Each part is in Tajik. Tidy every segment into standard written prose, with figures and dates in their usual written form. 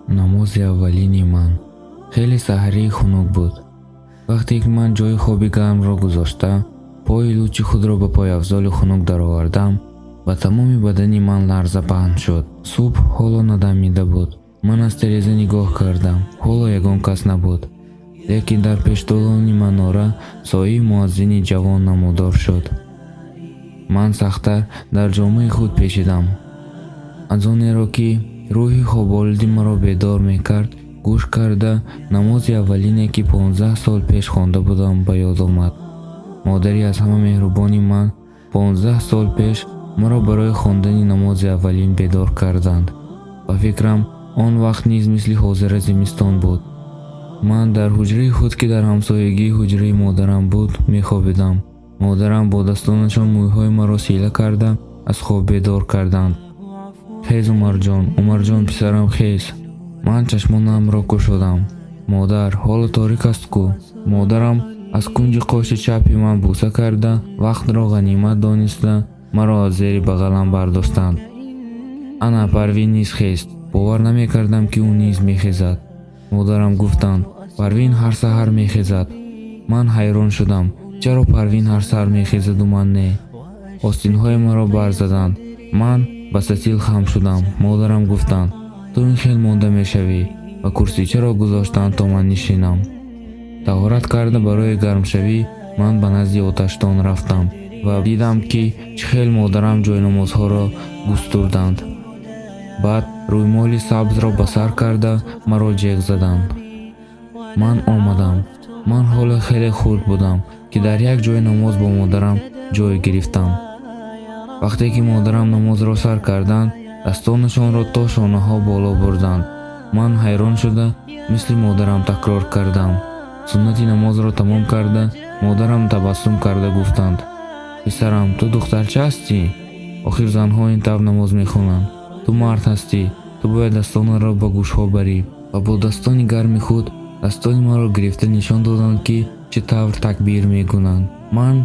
Намози аввалини ман. Хеле саҳарии хунук буд. Вақте ки ман ҷои хоби гармро гузошта, пои лучи худро ба пойафзоли хунук даровардам, ба тамоми бадани ман ларза паҳн шуд. Субҳ ҳоло надамида буд. Ман аз тереза нигоҳ кардам. Ҳоло ягон кас набуд. Лекин дар пешдолони манора сояи муаззини ҷавон намудор шуд. Ман сахттар дар ҷомаи худ печидам. Аз онеро, ки рӯҳи хоболуди маро бедор мекард, гӯш карда, намози аввалине, ки 15 сол пеш хонда будам, ба ёд омад. Модари аз ҳама меҳрубони ман 15 сол пеш маро барои хондани намози аввалин бедор карданд. Ба фикрам, он вақт низ мисли ҳозира зимистон буд. Ман дар ҳуҷраи худ, ки дар ҳамсоягии ҳуҷраи модарам буд, мехобидам. Модарам бо дастонашон мӯйҳои маро сила карда, аз хоб бедор карданд. «Хез, Умарҷон, Умарҷон, писарам, хез!» Ман чашмонамро кушодам. «Модар, ҳоло торик аст ку?» Модарам аз кунҷи қоши чапи ман бӯса карда, вақтро ғанимат дониста, маро аз зери бағалам бардоштанд. Ана Парвин низ хест. Бовар намекардам, ки ӯ низ мехезад. Модарам гуфтанд: «Парвин ҳар саҳар мехезад». Ман ҳайрон шудам: чаро Парвин ҳар саҳар мехезаду ман не? Остинҳои маро барзаданд. Ман ба сатил хам шудам. Модарам гуфтанд: «Ту ин хел монда мешавӣ», ва курсичаро гузоштанд, то ман нишинам. Таҳорат карда, барои гармшавӣ ман ба назди оташдон рафтам ва дидам, ки чӣ хел модарам ҷойнамозҳоро густурданд. Баъд рӯймоли сабзро ба сар карда, маро ҷеғ заданд. Ман омадам. Ман ҳоло хеле хурд будам, ки дар як ҷои намоз бо модарам ҷой гирифтам. Вақте ки модарам намозро сар карданд, дастонашонро то шонаҳо боло бурданд. Ман ҳайрон шуда, мисли модарам такрор кардам. Суннати намозро тамом карда, модарам табассум карда гуфтанд: «Писарам, ту духтарча ҳастӣ? Охир занҳо ин тавр намоз мехонанд. Ту мард ҳастӣ, ту бояд дастонатро ба гӯшҳо барӣ». Ва бо дастони гарми худ дастони маро гирифта нишон доданд, ки чӣ тавр такбир мегӯянд. Ман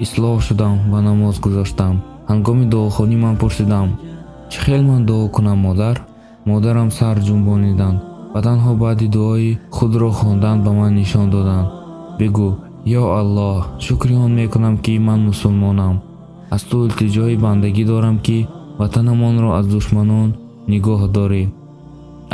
ислоҳ шудам ва намоз гузоштам. Ҳангоми дуохонӣ ман пурсидам: «Чӣ хел ман дуо кунам, модар?» Модарам сар ҷунбониданд ва танҳо баъди дуои худро хондан ба ман нишон доданд: «Бигӯ: ё Аллоҳ, шукри он мекунам, ки ман мусулмонам. Аз ту илтиҷои бандагӣ дорам, ки ватанамонро аз душманон нигоҳ дорӣ.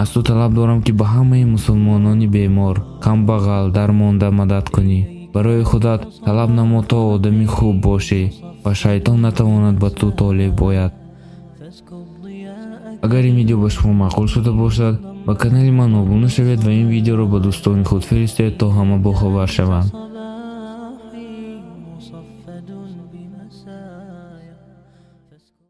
Аз ту талаб дорам, ки ба ҳамаи мусулмонони бемор, камбағал, дармонда мадад кунӣ. Барои худат талаб намо, то одами хуб бошӣ ва шайтон натавонад ба ту толиб ояд». Агар ин видео ба шумо маъқул шуда бошад, ба канали ман обуна шавед ва ин видеоро ба дӯстони худ фиристед, то ҳама бохабар шаванд.